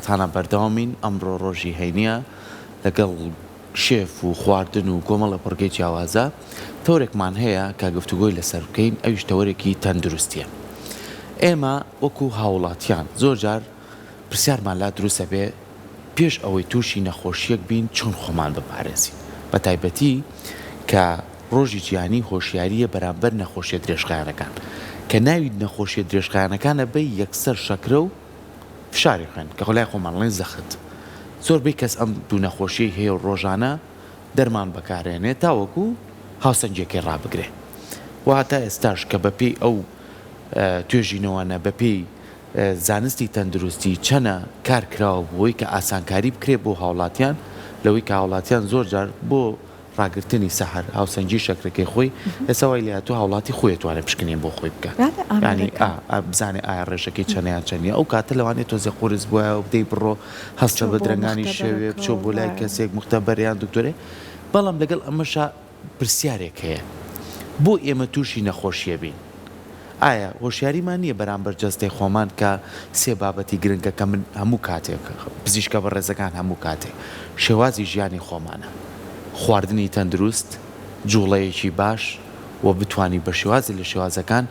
لەگەڵتانا بەردەوامین ئەمڕۆ ڕۆژی هەینیە لەگەڵ شێف و خواردن و کۆمەڵە پڕگەی جیاوازە تەوەرێکمان هەیە کە گفتوگۆی لەسەر بکەین ئەویش تەوەرێکی تەندروستیە ئێمە وەکو هاوڵاتیان زۆر جار پرسیارمان لا دروست ئەبێ پێش ئەوەی تووشی نەخۆشیەک بین چۆن خۆمان بپارێزین بە تایبەتی کە ڕۆژی جیهانی هۆشیارییە بەرامبەر نەخۆشیە درێژخایەنەکان کە ناوی نەخۆشیە درێژخایەنەکانە بە یەکسەر شەکرە و فشاری خوێن کە لای خۆمان ڵێن زەخت زۆربەی کەس ئەم دوو نەخۆشیەی هەیە و ڕۆژانە دەرمان بەکارێنێ تاوەکو هاوسەنگیەکەی ڕابگرێ و هەتا ئێستاش کە بەپێی ئەو توێژینەوانە بەپێی زانستی تەندروستی چەنە کار کراوە بۆی کە ئاسانکاری بکرێ بۆ هاوڵاتیان لەوەی کە هاوڵاتیان زۆر جار بۆ ڕاگرتنی سەحەر هاوسەنگی شەکرەکەی خۆی ئێستا وای لێهاتووە هاوڵاتی خۆی ئەتوانێ پشکنین بۆ خۆی بکات یانی ئا بزانێ ئایا ڕێژەکەی چەنە یان چەند نییە ئەو کاتە لەوانەیە تۆزێ قورس بوایە و بدەی بڕۆ هەستە بە درەنگانی شەوێ بچۆ بۆ لای کەسێک موختەبەر یان دکتۆرێ بەڵام لەگەڵ ئەمەشا پرسیارێک هەیە بۆ ئێمە تووشی نەخۆشیە بین؟ ئایا هۆشیاریمان نییە بەرامبەر جەستەی خۆمان کە سێ بابەتی گرنگە کە من هەموو کاتێک پزیشکە بەڕێزەکان هەموو کاتێک شێوازی ژیانی خۆمانە خواردنی تەندروست جوڵەیەکی باش و بتوانی بە شێوازێ لە شێوازەکان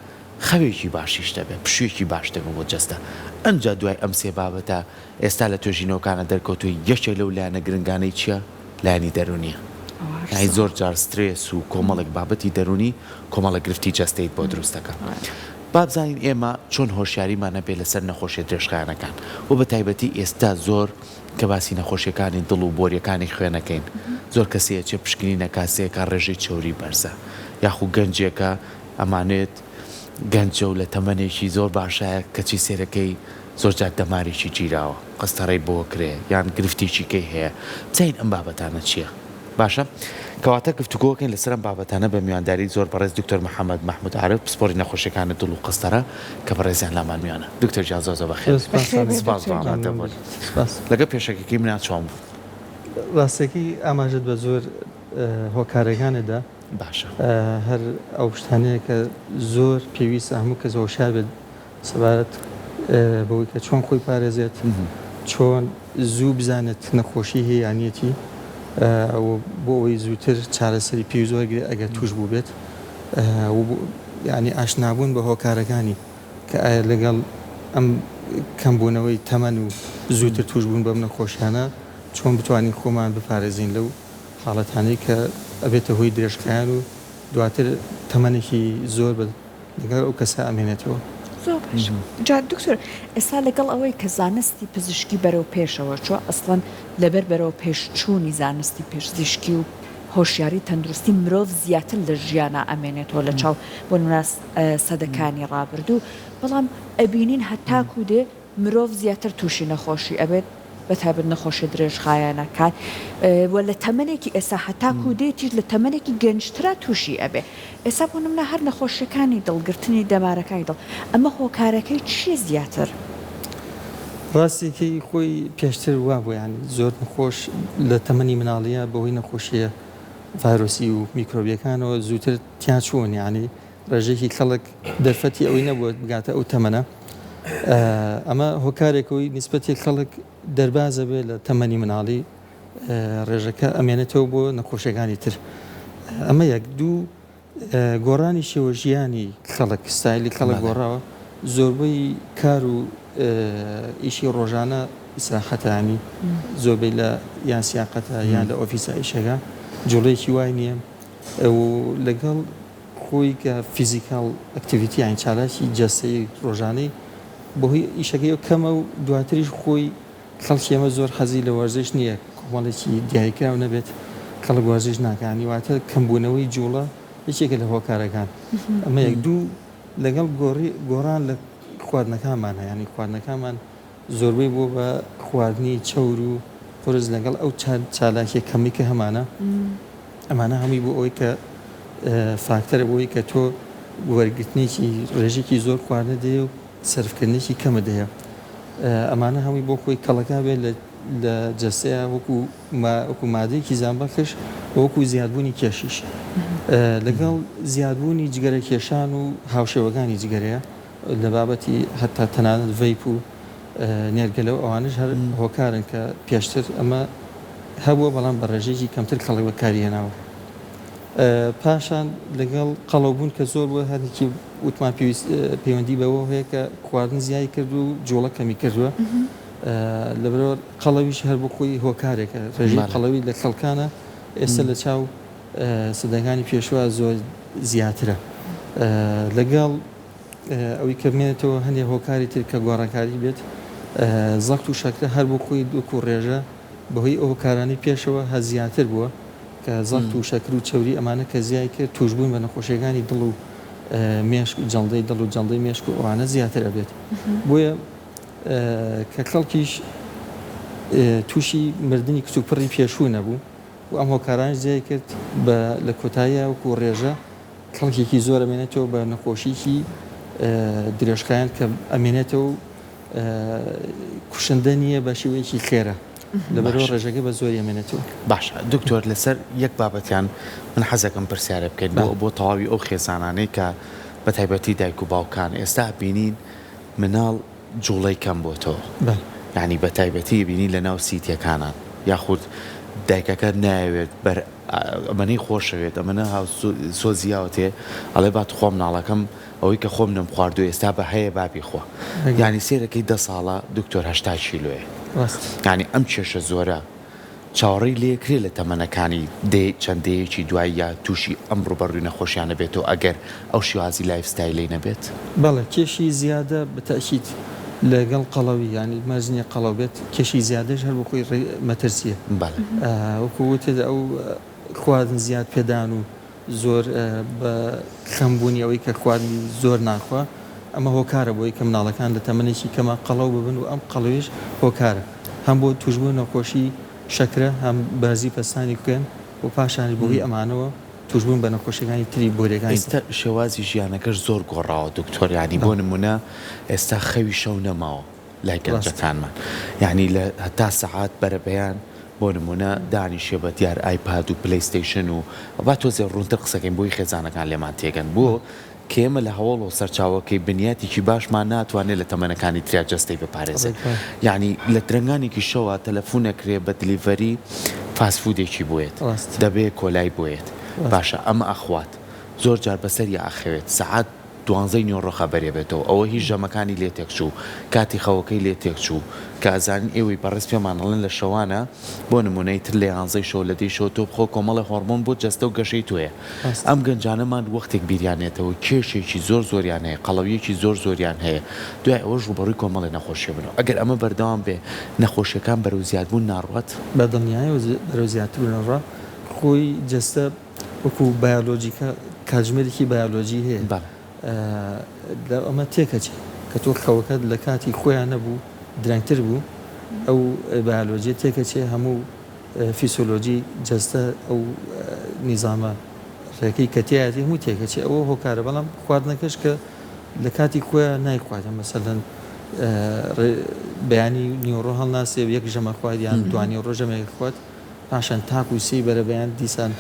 خەوێکی باشیش دەبێت پشوویەکی باش دەبێت بۆ جەستە ئەنجا دوای ئەم سێ بابەتە ئێستا لە توێژینەوەکانە دەرکەوتووە یەکێک لەو لایەنە گرنگانەی چییە؟ لایەنی دەروونیە یانی زۆر جار سترێس و کۆمەڵێک بابەتی دەروونی کۆمەڵێک گرفتی جەستەیت بۆ دروست دەکا. با بزانین ئێمە چۆن هۆشیاریمان هەبێ لەسەر نەخۆشیە درێژخایەنەکان و بە تایبەتی ئێستا زۆر کە باسی نەخۆشیەکانی دڵ و بۆریەکانی خوێنەکەین زۆر کەسێ ئەچێ پشکنین ئەکا سێکا ڕێژەی چەوری بەرزە یاخو گەنجێکە ئەمانێت گەنجە و لە تەمەنێکی زۆر باشایە کەچی سێرەکەی زۆر جار دەمارێکی گیراوە قەستەڕەی بۆ کرێ یان گرفتێکی کەی هەیە بزانین ئەم بابەتانە چیە باشە کەواتە گفتوگۆکەین لەسەر ئەم بابەتانە بە میوانداری زۆر بەڕێز دکتۆر محمد محمود عارف پسپۆری نەخۆشیەکانی دڵ و قەستەرە کە بەڕێزیان لامان میوانە دکتۆر گیان زۆر زۆر بەخێر سپاس بۆ ئامادەبوون لەگەڵ پێشەکیەکەی منا چۆن بوو؟ ڕاستەکەی ئاماژەت بە زۆر هۆکارەکانت دا. باشە. هەر ئەو شتانەیە کە زۆر پێویستە هەموو کەس هۆشیار بێت سەبارەت بەوەی کە چۆن خۆی پارێزێت، چۆن زوو بزانێت نەخۆشی هەیە یان نیەتی و بۆ ئەوەی زووتر چارەسەری پێویست وەرگرێت ئەگەر تووش بووبێت و یانی ئاشنابوون بە هۆکارەکانی کە ئایا لەگەڵ ئەم کەمبوونەوەی تەمەن و زووتر تووشبوون بەم نەخۆشیانە چۆن بتوانین خۆمان بپارێزین لەو حاڵەتانەی کە ئەبێتە هۆی درێژخایەن و دواتر تەمەنێکی زۆر بە لەگەڵ ئەو کەسە ئەمێنێتەوە. زۆر باش جا دکتۆر ئێستا لەگەڵ ئەوەی کە زانستی پزیشکی بەرەو پێشەوە چوە ئەسڵەن لەبەر بەرەو پێش چوونی زانستی پزیشکی و هۆشیاری تەندروستی مرۆڤ زیاتر لە ژیانا ئەمێنێتەوە لە چاو بۆ نمونە سەدەکانی ڕابردوو بەڵام ئەبینین هەتاکوو دێ مرۆڤ زیاتر تووشی نەخۆشی ئەبێت بەتایبەت نەخۆشیە درێژخایەنەکان و لە تەمەنێکی ئێستا هەتاکوو دێتیش لە تەمەنێکی گەنجترا تووشی ئەبێ ئێستا بۆ نمونە هەر نەخۆشیەکانی دڵ گرتنی دەمارەکانی دڵ ئەمە هۆکارەکەی چیە زیاتر؟ ڕاستیەکەی خۆی پێشتر وابوو یانی زۆر نەخۆش لە تەمەنی مناڵیە بەهۆی نەخۆشیە ڤایرۆسی و میکرۆبیەکانەوە زووتر تیاچوون یانی ڕێژەیەکی خەڵک دەرفەتی ئەوەی نەبووە بگاتە ئەو تەمەنە ئەمە هۆکارێکەوەی نیسبەتی خەڵک دەربازە بێ لە تەمەنی مناڵی ڕێژەکە ئەمێنێتەوە بۆ نەخۆشیەکانی تر ئەمە یەک دوو گۆڕانی شێوە ژیانی خەڵک ستایلی خەڵک گۆڕاوە زۆربەی کار و ئیشی ڕۆژانە ئیسراحەتانی زۆربەی لە یان سیاقەتە یان لە ئۆفیسە ئیشەکە جوڵەیەکی وای نییە و لەگەڵ خۆی کە physical activity یانی چالاکی جەستەیی ڕۆژانەی بەهۆی ئیشەکەیەوە کەمە و دواتریش خۆی خەڵکی ئێمە زۆر حەزی لە وەرزش نییە کۆمەڵێکی دیاریکراو نەبێت خەڵک وەرزش ناکا یانی واتە کەمبوونەوەی جوڵە یەکێکە لە هۆکارەکان ئەمە یەک دوو لەگەڵ گۆڕی گۆڕان لە خواردنەکانمان هەیە یانی خواردنەکانمان زۆربەی بووە بە خواردنی چەور و قورس لەگەڵ ئەو چالاکیە کەمەی کە هەمانە ئەمانە هەمووی بۆ ئەوەی کە فاکتەرە بۆ ئەوەی کە تۆ وەرگرتنێکی ڕێژێکی زۆر خواردنت دەیە و سەرفکردنێکی کەمت هەیە ئەمانە هەمووی بۆ خۆی کەڵەکە بێت لە جەستەیە وەکو وەکو مادەیەکی زیانبەخش وەکو زیادبوونی کێشیش لەگەڵ زیادبوونی جگەرە کێشان و هاوشێوەکانی جگەرەیە لە بابەتی هەتا تەنانەت ڤەیپ و. نێرگەلە و ئەوانەش هەر هۆکارن کە پێشتر ئەمە هەبووە بەڵام بە ڕێژەیەکی کەمتر کەڵک بەکاری هێناوە. پاشان لەگەڵ قەڵەوبوون کە زۆر بووە هەندێکی وتمان پێویست پەیوەندی بەوە هەیە کە خواردن زیای کرد و جوڵە کەمی کردووە لەبەرەوە قەڵەویش هەر بۆ خۆی هۆکارێکە ڕێژەی قەڵەوی لە خەڵکانە ئێستا لە چاو سەدەکانی پێشوە زۆر زیاترە لەگەڵ ئەوەی کە بمێنێتەوە هەندێک هۆکاری تر کە گۆڕانکاری بێت زەخت و شەکرە هەر بۆ خۆی وەکو ڕێژە بەهۆی ئەو هۆکارانەی پێشەوە هە زیاتر بووە کە زەخت و شەکر و چەوری ئەمانە کە زیای کرد توشبوون بە نەخۆشیەکانی دڵ و مێشک و جەڵدەی دڵ و جەڵدەی مێشک و ئەوانە زیاتر ئەبێت بۆیە کە خەڵکیش تووشی مردنی کتوپڕی پێشوو نەبوو و ئەم هۆکارانەش زیای کرد بە لە کۆتاییا وەکو ڕێژە خەڵکێکی زۆر ئەمێنێتەوە بە نەخۆشیکی درێژخایەن کە ئەمێنێتەوە و کوشندە نییە بە شێوەیەکی خێرا لەبەرئەوە ڕێژەکە بە زۆری ئەمێنێتەوە. باشە دکتۆر لەسەر یەک بابەتیان من حەزەکەم پرسیارێ بکەین بۆ بۆ تەواوی ئەو خێزانانەی کە بە تایبەتی دایک و باوکان ئێستا بینین مناڵ جوڵەی کەم بۆتەوە یانی بە تایبەتی بینی لە ناو سیتیەکانان یاخود دایکەکە نایەوێت بەر ئەمەنەی خۆشەوێت ئەمەنە هاوسۆزی یاوەتێ ئەڵێ با تخوا مناڵەکەم ئەوەی کە خۆم نەمخواردووە ئێستا بە هەیە با بیخوا یانی سێرەکەی دە ساڵە دکتۆر 80 کیلۆیە یانی ئەم کێشە زۆرە چاوەڕێی لێکرێ لە تەمەنەکانی دێ چەند دەیەکی دوای یا تووشی ئەم ڕووبەڕووی نەخۆشیانە بێتەوە ئەگەر ئەو شێوازی lifestyle ەی نەبێت؟ بەڵێ کێشی زیادە بە تەئکید لەگەڵ قەڵەوی یانی مەرج نیە قەڵەو بێت کێشی زیادەش هەر بۆ خۆی مەترسیە بەڵێ. وەکو وتت ئەو خواردن زیاد پێدان و زۆر بە خەم بوونی ئەوەی کە خواردنی زۆر ناخوا ئەمە هۆکارە بۆی کە مناڵەکان لە تەمەنێکی کەما قەڵەو ببن و ئەم قەڵەویش هۆکارە هەم بۆ توشبوون نەخۆشی شەکرە هەم بەرزی پەستانی خوێن و پاشانیش بەهۆی ئەمانەوە توشبوون بە نەخۆشیەکانی تری بۆریەکانی ئێستا شێوازی ژیانەکەش زۆر گۆڕاوە دکتۆر یانی بۆ نمونە ئێستا خەوی شەو نەماوە لای گەنجەکانمان یانی لە هەتا سەعات بەرەبەیان بۆ نمونە دانیشێ بە دیار ئایپاد و پلەیستەیشن و با تۆزێ ڕوونتر قسەکەین بۆی خێزانەکان لێمان تێگەن بۆ کە ئێمە لە هەوەڵ و سەرچاوەکەی بنیاتێکی باشمان ناتوانێت لە تەمەنەکانی تریا جەستەی بپارێزێت یانی لە درەنگانێکی شەوە تەلەفون ئەکرێ بە delivery fast food ێکی بۆیەت دەبێ کۆلای بۆیەت باشە ئەمە ئەخوات زۆر جار بەسەریا ئەخەوێت سەعات دوانزەی نیوەڕۆ خەبەرێ بێتەوە ئەوە هی ژەمەکانی لێ تێکچوو کاتی خەوەکەی لێ تێکچوو کە ئەزانین ئێوەی بەڕێز پێمان ئەڵێن لە شەوانە بۆ نمونە ئیتر لە یانزەی شەو لە دەی شەو تۆ بخۆ کۆمەڵێ هۆڕمۆن بۆ جەستە و گەشەی تۆیە ئەم گەنجانەمان وەختێک بیریان نێتەوە کێشێکی زۆر زۆریان هەیە قەڵەویەکی زۆر زۆریان هەیە دوای ئەوەش ڕووبەڕووی کۆمەڵێ نەخۆشی بنەوە ئەگەر ئەمە بەردەوام بێ نەخۆشیەکان بەرەو زیادبوون ناڕوات؟ بە دڵنیایەوە بەرەو زیاتربوون ئەڕوا خۆی جەستە وەکو بایۆلۆجیکە کاتژمێرێکی بایۆلۆجی هەیە لە ئەمە تێکەچێ کە تۆ خەوەکەت لە کاتی خۆیان نەبوو درەنگتر بوو ئەو بایۆلۆجیە تێکەچێ هەموو فیسۆلۆجی جەستە ئەو نیزامە ڕێکەی کە تیایەتی هەموو تێکەچێ ئەوە هۆکارە بەڵام خواردنەکەش کە لە کاتی خۆیان نایخواتە مەسەلەن بەیانی نیوەڕۆ هەڵناسێ یەک ژەمە خوارد یان دوانیوەڕۆ ژەمێک خوارد پاشان تاکو سێی بەرەبەیان دیسان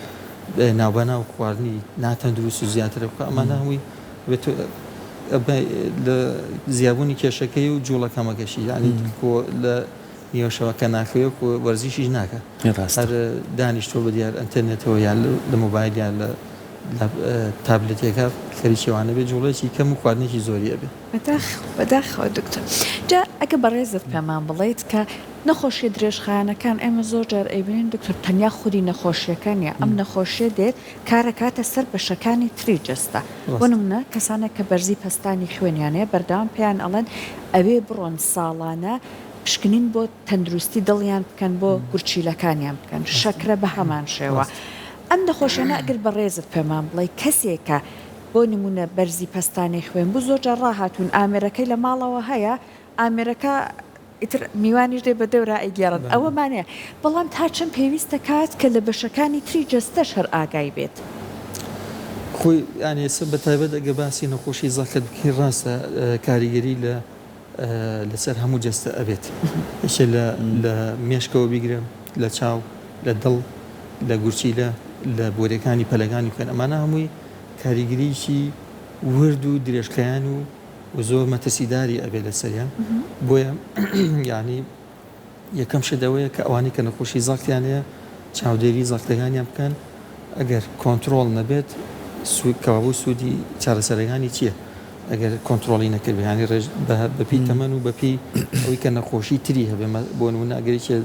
ناوبەناو خواردنی ناتەندروست و زیاتر بکە ئەمانە هەمووی لە زیابوونی کێشەکەی و جوڵە کەمەکەشی یعنی لە نیوەشەوە کە ناکەوێ و وەرزیشیش ناکە هەر دانیشتووە بە دیار ئەنتەرنێتەوە یان لە مۆبایل یان لە تابلێتێکە خەریکی وانە بێ جوڵەیەکی کەم و خواردنێکی زۆری ئەبێ. بەداخەوە بەداخەوە دکتۆر جا ئەگە بەڕێزت پێمان بڵێیت کە نەخۆشیە درێژخایەنەکان ئێمە زۆر جار ئەیبینین دکتۆر تەنیا خودی نەخۆشیەکە نیە ئەم نەخۆشیە دێت کارەکاتە سەر بەشەکانی تری جەستە بۆ نمونە کەسانێک کە بەرزی پەستانی خوێنیان هەیە بەردەوام پێیان ئەڵێن ئەبێ بڕۆن ساڵانە پشکنین بۆ تەندروستی دڵیان بکەن بۆ گورچیلەکانیان بکەن شەکرە بە هەمان شێوە ئەم نەخۆشیانە ئەگەر بەڕێزت پێمان بڵێی کەسێکە بۆ نمونە بەرزی پەستانی خوێن بوو زۆر جار ڕاهاتوون ئامێرەکەی لە ماڵەوە هەیە ئامێرەکە ئیتر میوانیش دێ بە دەورا ئەیگێڕن ئەوەمان هەیە بەڵام تا چەند پێویستە کات کە لە بەشەکانی تری جەستەش هەر ئاگای بێت. خۆی یانی ئێستا بە تایبەت ئەگەر باسی نەخۆشی زەخت بکەین ڕاستە کاریگەری لە لەسەر هەموو جەستە ئەبێت یەکێ لە لە مێشکەوە بیگرە لە چاو لە دڵ لە گورچیلە لە بۆریەکانی پەلەکانی خوێن ئەمانە هەمووی کاریگەریی ورد و درێژخایەن و. و زۆر مەترسیداری ئەبێ لەسەریان بۆیە یانی یەکەم شت ئەوەیە کە ئەوانەی کە نەخۆشی زەختیان هەیە چاودێری زەختەکانیان بکەن ئەگەر کۆنترۆڵ نەبێت کەوابوو سوودی چارەسەرەکانی چییە ئەگەر کۆنترۆڵی نەکردبێ یانی ڕێژ بەپێی تەمەن و بەپێی ئەوەی کە نەخۆشی تری هەبێ بۆ نموونە ئەگەر یەکێ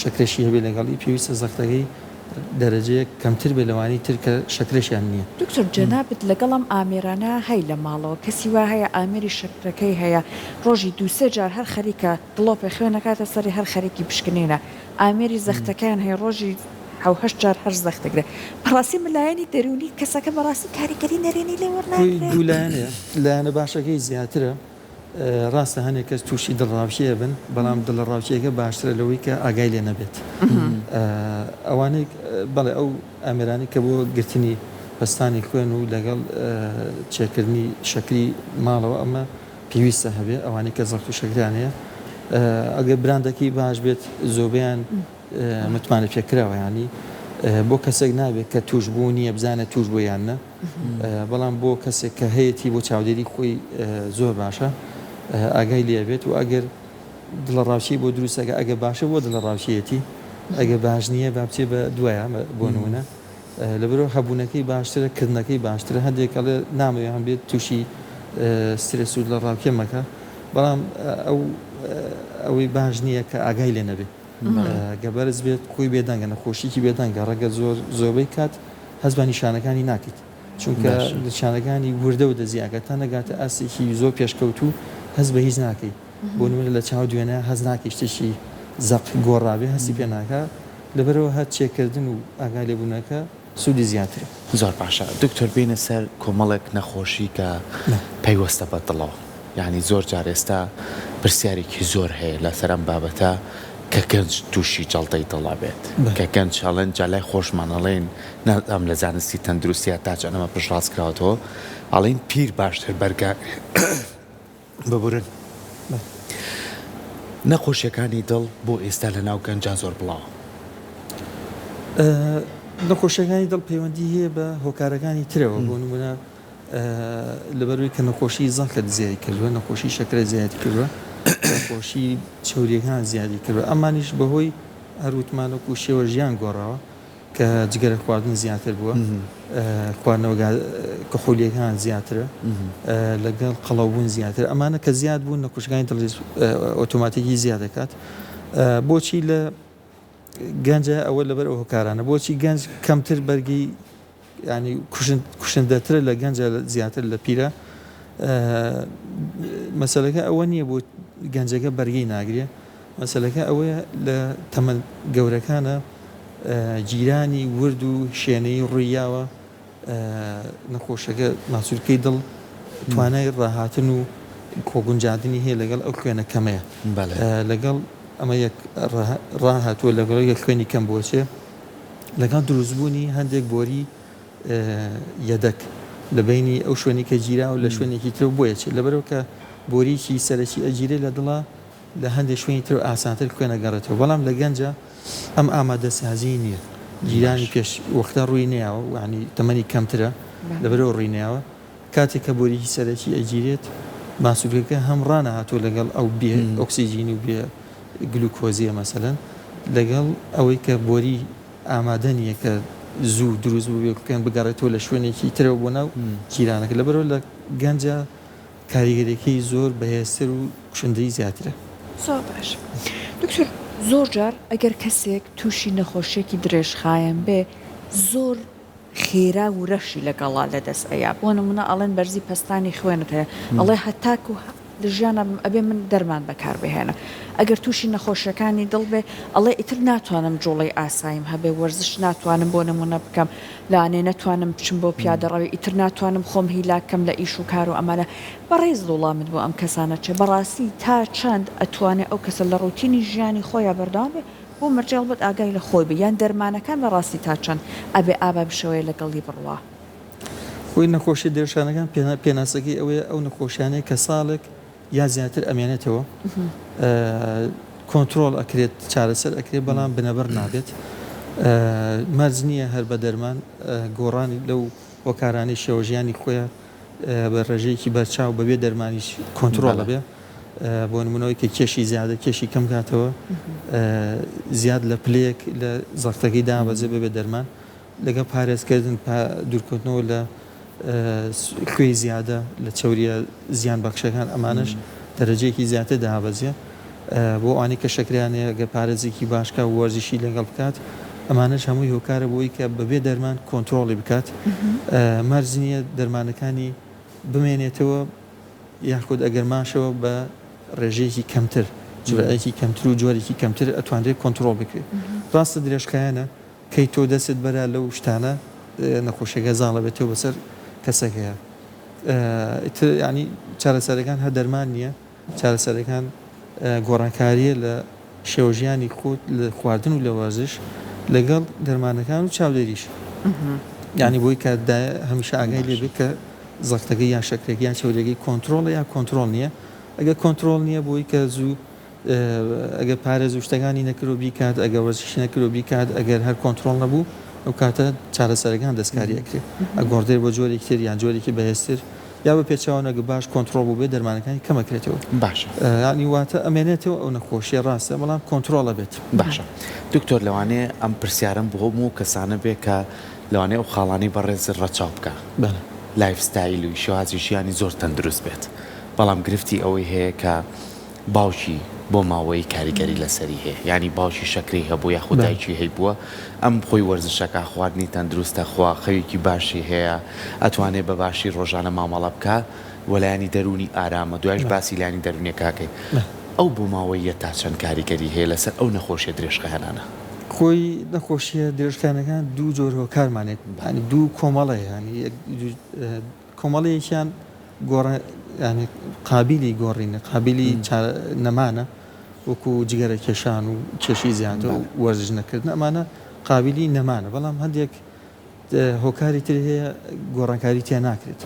شەکرەشی هەبێ لەگەڵی پێویستە زەختەکەی دەرەجەیەک کەمتر بێ لەوانەی تر کە شەکرەشیان نییە. دکتۆر جەنابت لەگەڵ ئەم ئامێرانە هەی لە ماڵەوە کەسی وا هەیە ئامێری شەکرەکەی هەیە ڕۆژی دوو سێ جار هەر خەریکە دڵۆپێ خوێن ئەکاتە سەری هەر خەریکی پشکنینە ئامێری زەختەکەیان هەیە ڕۆژی حەو هەشت جار هەر زەخت دەگرێ بەڕاستی من لایەنی دەروونی کەسەکە بەڕاستی کاریگەری نەرێنی لێ خۆی وەرناگرێ؟ دوو لایەنەیە لایەنە باشەکەی زیاترە ڕاستە هەنێک کەس تووشی دڵەڕاوکێ ئەبن بەڵام دڵەڕاوکێکە باشترە لەوەی کە ئاگای لێ نەبێت ئەوانەی بەڵێ ئەو ئامێرانەی کە بۆ گرتنی پەستانی خوێن و لەگەڵ چێکردنی شەکری ماڵەوە ئەمە پێویستە هەبێ ئەوانەی کە زەخت و شەکریان هەیە ئەگەر براندەکەی باش بێت زۆربەیان متمانە پێکراوە ینی بۆ کەسێک نابێت کە توشبوو نییە بزانێت توش بوو یان نە بەڵام بۆ کەسێک کە هەیەی بۆ چاودێری خۆی زۆر باشە ئاگای لێ بێت و ئەگەر دڵەڕاوکێی بۆ دروستەکە ئەگە باشە بۆ دڵەڕاوکێیەتی ئەگە باش نییە با بچێ بە دوایە بۆ نمونە لەبەرئەوە هەبوونەکەی باشترە کردنەکەی باشترە هەندێک ئەڵێ نامەوێ هەم بێت تووشی سترێس و دڵەڕاوکێ مەکە بەڵام ئەو ئەوەی باش نییە کە ئاگای لێ نەبێ گە بەرز بێت خۆی بێدەنگە نەخۆشیکی بێدەنگە ڕەنگە زۆر زۆربەی کات هەست بە نیشانەکانی ناکەیت چونکە نیشانەکانی وردە و دەزیاکە تا نەگاتە ئاستێکی زۆر پێشکەوتوو هەست بە هیچ ناکەی بۆ نمونە لە چاو دوێنێ هەست ناکەی شتێکی زەق گۆڕابێ هەستی پێ ناکا لەبەرئەوە هەر چێکردن و ئاگا لێبوونەکە سوودی زیاترە. زۆر باشە دکتۆر بێینە سەر کۆمەڵێک نەخۆشی کە پەیوەستە بە دڵەوە یانی زۆر جار ئێستا پرسیارێکی زۆر هەیە لەسەر ئەم بابەتە کە گەنج تووشی جەڵتەی دڵ ئەبێت کە گەنج ئەڵێن جا لای خۆشمان ئەڵێن نازانم لە زانستی تەندروستیا تا چەند ئەمە پشتڕاست کراوەتەوە ئەڵێن پیر باشتر بەرگە ببورن نەخۆشیەکانی دڵ بۆ ئێستا لە ناو گەنجان زۆر بڵاوە؟ نەخۆشیەکانی دڵ پەیوەندی هەیە بە هۆکارەکانی ترەوە بۆ نمونە لەبەروی کە نەخۆشی زەخت زیای کردووە نەخۆشی شەکرە زیادی کردووە نەخۆشی چەوریەکان زیادی کردووە ئەمانیش بەهۆی هەروتمانەکو شێوە ژیان گۆڕاوە کە جگەرە خواردن زیاتر بووە، خواردنەوە کحولیەکان زیاترە، لەگەڵ قەڵەوبوون زیاتر، ئەمانە کە زیاد بوون نەخۆشیەکانی دڵ ئۆتۆماتیکی زیاد دەکات. بۆچی لە گەنجە ئەوە لەبەر ئەو هۆکارانە بۆچی گەنج کەمتر بەرگی ینی کوشندەترە لە گەنجە زیاتر لە پیرە مەسەلەکە ئەوە نییە بۆ گەنجەکە بەرگەی ناگرێ مەسەلەکە ئەوەیە لە تەمەن گەورەکانە گیرانی ورد و شێنەیی ڕووییاوە، نەخۆشەکە ماسولکەی دڵ توانای ڕاهاتن و خۆگونجاندنی هەیە لەگەڵ ئەو خوێنە کەمەیە لەگەڵ ئەمە یەک ڕاهاتووە لەگەڵ یەک خوێنی کەم بۆچێ لەگەڵ دروستبوونی هەندێک بۆری یەدەک لە بینی ئەو شوێنی کە گیراوە لە شوێنێکی ترەوە بۆیە چێت لەبەرەوە کە بۆریی سەرەکی ئەگیرێ لە دڵا لە هەندێک شوێنی ترەوە ئاسانتر خوێن ئەگەڕێتەوە، بەڵام لە گەنجا ئەم ئامادەسازیی نییە، گیرانی پێش وەختە ڕووی نەیاوە، یانی تەمەنی کەمترە لەبەرئەوە ڕووی نەیاوە، کاتێک کە بۆریی سەرەکی ئەگیرێت ماسولکەکە هەم ڕانەهاتووە لەگەڵ ئەو بێ ئۆکسجین و بێ گلوکۆزییە مەسەلەن لەگەڵ ئەوەی کە بۆری ئامادە نییە کە زوو دروست ببێ خوێن بگەڕێتەوە لە شوێنێکی ترەوە بۆ ناو گیرانەکە، لەبەرئەوە لە گەنجا کاریگەریەکەی زۆر بەهێزتر و کوشندەی زیاترە. زۆر باش دکتۆر زۆر جار ئەگەر کەسێک توشی نەخۆشیەکی درێژخایەن بێ زۆر خێرا ورەشی لەگەڵا لەدەست ئەیا بۆ نمونە ئەڵێن بەرزی پەستانی خوێنت هەیە ئەڵێ هەتاکو لە ژیانا بم ئەبێ من دەرمان بەکار بهێنم ئەگەر توشی نەخۆشیەکانی دڵ بێ ئەڵێ ئیتر ناتوانم جوڵەی ئاساییم هەبێ وەرزش ناتوانم بۆ نمونە بکەم لەوانەیە نەتوانم بچم بۆ پیادەڕەوی ئیتر ناتوانم خۆم هیلاک کەم لە ئیش و کار و ئەمانە بەڕێز وڵامت بۆ ئەم کەسانە چیە بەڕاستی تا چەند ئەتوانێ ئەو کەسە لە ڕوتینی ژیانی خۆیا بەردەوام بێ بۆ مەرجێ هەڵبەت ئاگای لە خۆی بێ یان دەرمانەکان بەڕاستی تا چەند ئەبێ ئابا بشەوەیە لەگەڵی بڕوا. خۆی نەخۆشیە درێژخایەنەکان پێناسەکەی ئەوەیە ئەو نەخۆشیانەی کە ساڵێک یا زیاتر ئەمێنێتەوە کۆنترۆڵ ئەکرێت چارەسەر ئەکرێت بەڵام بنەبڕ نابێت مەرج نییە هەر بە دەرمان گۆڕانی لەو هۆکارانەی شێوەژیانی خۆیان. بە ڕێژەیەکی بەرچاو بەبێ دەرمانیش کۆنترۆڵ ئەبێ. بۆ نموونە ئەوەی کە کێشی زیادە کێشی کەم کاتەوە زیاد لە پلەیەک لە زەختەکەی دابەزێ بەبێ دەرمان لەگەڵ پارێزکردن دوورکەوتنەوە لە خوێی زیادە لە چەوریە زیان بەخشەکان ئەمانەش دەرەجەیەکی زیاتر دابەزێ بۆ ئەوانەی کە شەکریان هەیە گەر پارێزێکی باش کا و وەرزشی لەگەڵ بکات ئەمانەش هەمووی هۆکارە بۆی کە بەبێ دەرمان کۆنترۆڵی بکات مەرج نییە دەرمانەکانی بمێنێتەوە یاخود ئەگەر ماشەوە بە ڕێژەیەکی کەمتر جورعەیەکی کەمتر و جۆرێکی کەمتر ئەتوانرێت کۆنترۆڵ بکرێت ڕاستە درێژخایەنە کەی تۆ دەستت بەرا لەو شتانە نەخۆشیەکە زاڵ ئەبێتەوە بەسەر کەسەکەیا ئیتر یانی چارەسەرەکان هەر دەرمان نییە چارەسەرەکان گۆڕانکاریە لە شێوەژیانی خۆت لە خواردن و لە وەرزش لەگەڵ دەرمانەکان و چاودێریش یانی بۆی کە هەمیشە ئاگای لێ بێت کە زەختەکەی یان شەکرەکەی یان چەوریەکەی کۆنترۆڵە یان کۆنترۆڵ نییە ئەگەر کۆنترۆڵ نییە بۆی کە زوو ئەگەر پارێز و شتەکانی نەکرد و بیکات، ئەگەر وەرزشی نەکرد و بیکات، ئەگەر هەر کۆنترۆڵ نەبوو، ئەو کاتە چارەسەرەکان دەستکاری ئەکرێت، ئەگۆڕدرێت بۆ جۆرێکی تر یان جۆرێکی بەهێزتر، یا بە پێچەوانە ئەگەر باش کۆنترۆڵ بووبێت دەرمانەکانی کەم ئەکرێتەوە. باشە. یانی واتە ئەمێنێتەوە ئەو نەخۆشیە ڕاستە بەڵام کۆنترۆڵ ئەبێت. باشە دکتۆر لەوانەیە ئەم پرسیارەم بۆ هەموو ئەو کەسانە بێ کە لەوانەیە ئەو خاڵانەی بەڕێزت ڕەچاو بکا بەڵێ. life style و شێوازی ژیانی زۆر تەندروست بێت بەڵام گرفتی ئەوەی هەیە کە باوکی بۆ ماوەیی کاریگەری لەسەری هەیە یانی باوکی شەکرەی هەبوو یاخود دایکی هەیبووە ئەم خۆی وەرزشەکە خواردنی تەندروستە خوا خەوێکی باشی هەیە ئەتوانێ بە باشی ڕۆژانە مامەڵە بکا وە لایەنی دەروونی ئارامە دوایش باسی لایەنی دەروونیەکە ئەکەین ئەو بۆ ماوەییە تا چەند کاریگەری هەیە لەسەر ئەو نەخۆشیە درێژخایەنانە؟ خۆی نەخۆشیە درێژخایەنەکان دوو جۆر هۆکارمان هەیە یانی دوو کۆمەڵەیە یانی کۆمەڵەیەکیان گۆڕە یانی قابیلی گۆڕینە قابیلی نەمانە وەکو جگەرە کێشان و کێشی زیادە و وەرزش نەکردن ئەمانە قابیلی نەمانە بەڵام هەندێک هۆکاری تر هەیە گۆڕانکاری تیا ناکرێت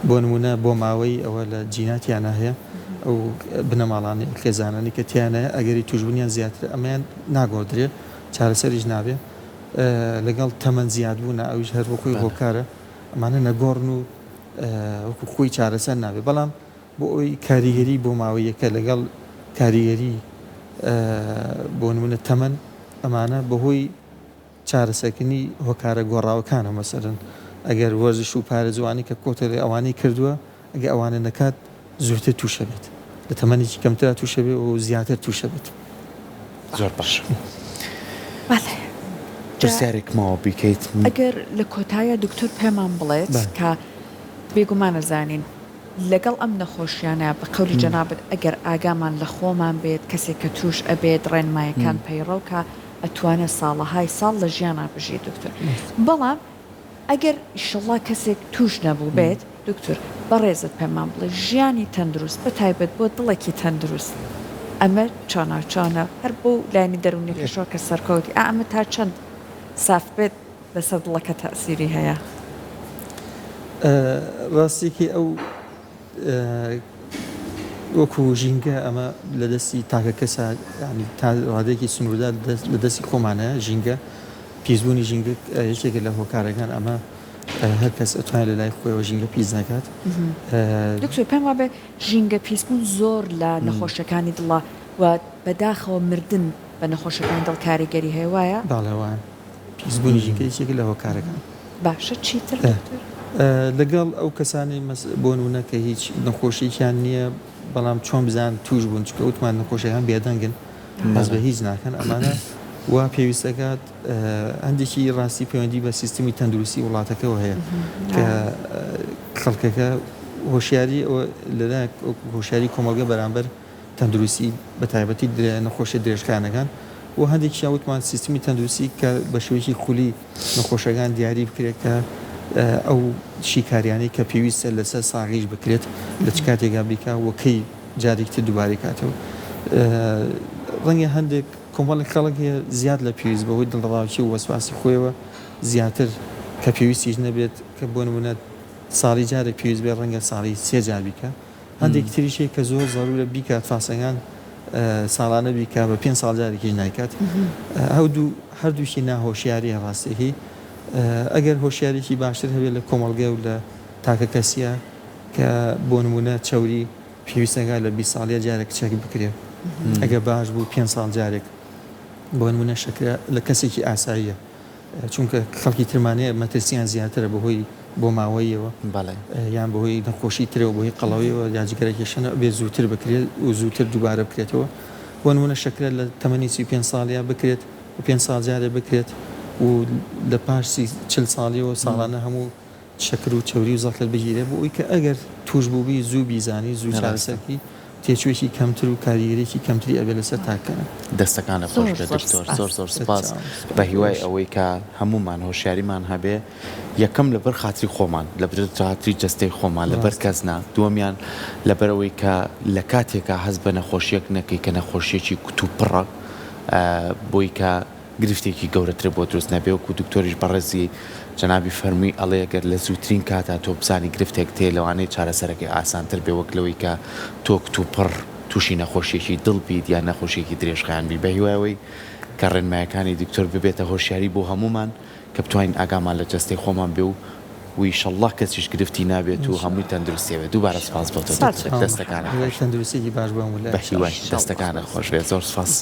بۆ نمونە بۆ ماوەی ئەوە لە جیناتیانە هەیە ئەو بنەماڵانی خێزانانی کە تیانە ئەگەری توشببوونیان زیاتر ئەمەیان ناگۆدرێ چارەسەریش نابێ لەگەڵ تەمەن زیادبوونە ئەویش هەر بۆ خۆی هۆکارە ئەمانە نەگۆڕن و وەکو خۆی چارەسەر نابێت، بەڵام بۆ ئەوەی کاریگەری بۆماوەییەکە لەگەڵ کاریگەری بۆ نمونە تەمەن ئەمانە بەهۆی چارەسەرکردنی هۆکارە گۆڕاوەکانە مەسەلەن ئەگەر وەرزش و پارێزوانی کە کۆتەلێ ئەوانەی کردووە ئەگەر ئەوانە نەکات زووتر تووشە بێت لە تەمەنێکی کەمترا تووشە بێ و زیاتر تووشە بێت. زۆر باشە بەڵێ پرسیارێک ماوە بیکەیت؟ ئەگەر لە کۆتاییا دکتۆر پێمان بڵێت کە بێگومان ئەزانین لەگەڵ ئەم نەخۆشیانە بە قەولی جەنابت ئەگەر ئاگامان لە خۆمان بێت کەسێک کە توش ئەبێت ڕێنمایەکان پەیڕەو کا ئەتوانێت ساڵەهای ساڵ لە ژیانا بژیت دکتۆر بەڵام ئەگەر ئیشەڵا کەسێک توش نەبووبێت دکتۆر بەڕێزت پێمان بڵێ ژیانی تەندروست بە تایبەت بۆ دڵێکی تەندروست ئەمە چۆنە چۆنە هەر بۆ لایەنی دەروونیەکەشەوە کە سەرکەوتی ئا ئەمە تا چەند ساف بێت لەسەر دڵەکە تەئسیری هەیە؟ ڕاستیەکەی ئەو وەکو ژینگە ئەمە لە دەستی تاکە کەسە یانی تا ڕادەیەکی سنووردار لە دەستی خۆمانە ژینگە پیسبوونی ژینگە یەکێکە لە هۆکارەکان ئەمە هەر کەس ئەتوانێت لە لای خۆیەوە ژینگە پیس نەکات. دکتۆر پێم وابێ ژینگە پیسبوون زۆر لە نەخۆشیەکانی دڵە و بەداخەوە مردن بە نەخۆشیەکانی دڵ کاریگەری هەیە وایە؟ بەڵێ وایە پیسبوونی ژینگە یەکێکە لە هۆکارەکان. باشە چیتر دکتۆر؟ لەگەڵ ئەو کەسانەی بۆ نمونە کە هیچ نەخۆشیەکیان نییە بەڵام چۆن بزان توش بوون چونکە وتمان نەخۆشیەکان بێدەنگن هەست بە هیچ ناکەن ئەمانە وا پێویست دەکات هەندێکی ڕاستی پەیوەندی بە سیستمی تەندروستی وڵاتەکەوە هەیە کە خەڵکەکە هۆشیاری لەلایەک هۆشیاری کۆمەڵگە بەرامبەر تەندروستی بە تایبەتی نەخۆشیە درێژخایەنەکان و هەندێکیان وتمان سیستمی تەندروستی کە بە شێوەیەکی خولی نەخۆشەکان دیاری بکرێت کە ئەو شیکاریانەی کە پێویستە لەسەر ساغیش بکرێت لە چ کاتێکا بیکا و کەی جارێکی تر دووبارەی کاتەوە ڕەنگە هەندێک کۆمەڵێک خەڵک هەیە زیاد لە پێویست بەهۆی دڵەڕاوکێ و وەسواسی خۆیەوە زیاتر کە پێویستیش نەبێت کە بۆ نمونە ساڵی جارێک پێویست بێت ڕەنگە ساڵی سێ جار بیکا هەندێکی تریش هەیە کە زۆر زەرورە بیکات فاسەکان ساڵانە بیکا بە پێنج ساڵ جارێکیش نایکات هەردوو هەردووکی ناهۆشیاریە ڕاستیەکەی ئەگەر هۆشیارێکی باشتر هەبێت لە کۆمەڵگە و لە تاکە کەسیە. کە بۆ نموونە چەوری پێویست ئەکات لە 20 ساڵیە جارێک چەک بکرێت ئەگەر باش بوو پێنج ساڵ جارێک بۆ نموونە شەکرە لە کەسێکی ئاساییە چونکە خەڵکی ترمان هەیە مەترسیان زیاترە بەهۆی بۆماوەییەوە یان بەهۆی نەخۆشی ترەوە بەهۆی قەڵەویەوە یا جگەرەکێشانەوە ئەبێ زووتر بکرێت و زووتر دووبارە بکرێتەوە بۆ نموونە شەکرە لە تەمەنی 35 ساڵیا بکرێت و پێنج ساڵ جارێ بکرێت و لە پاش سی 40 ساڵیەوە ساڵانە هەموو شەکر و چەوری و زەختت بگیرێت بۆ ئەوەی کە ئەگەر توش بووبی زوو بیزانی زوو چارەسەر بکەی تێچوویەکی کەمتر و کاریگەریەکی کەمتری ئەبێت لەسەر تاکەکان. دەستەکانت خۆش زۆر بێت زۆر دکتۆر سپاس. زۆر زۆر سپاس بە هیوای ئەوەی کە هەموومان هۆشیاریمان هەبێ یەکەم لەبەر خاتری خۆمان لەبەر خاتری جەستەی خۆمان لەبەر ڕاستە. کەس نا دووەمیان لەبەر ئەوەی کە لە کاتێکا هەست بە نەخۆشیەک نەکەی کە نەخۆشیەکی کوتوپڕە بۆی کە گرفتێکی گەورەترت بۆ دروست نەبێ وەکو دکتۆریش بەڕێزی جەنابی فەرمووی ئەڵێ گەر لە زووترین کاتا تۆ بزانی گرفتێکت هەیە لەوانەیە چارەسەرەکەی ئاسانتر بێ وەک لەوەی کە تۆ کتوپڕ تووشی نەخۆشیەکی دڵ بیت یان نەخۆشیەکی درێژخایەن بی بەهیوای ئەوەی کە ڕێنمایەکانی دکتۆر ببێتە هۆشیاری بۆ هەموومان کە بتوانین ئاگامان لە جەستەی خۆمان بێ و ویشەڵڵا کەسیش گرفتی نابێت و هەمووی تەندروستی ئەبێت دووبارە سپاس بۆ تۆ سپاس دکتۆر دکتۆر دەستەکانت هیوای خۆش تەندروستیەکی باش بۆ هەموو لایەک. بەهیوای ان شاء الله دەستەکانت خۆش بێت زۆر سپاس.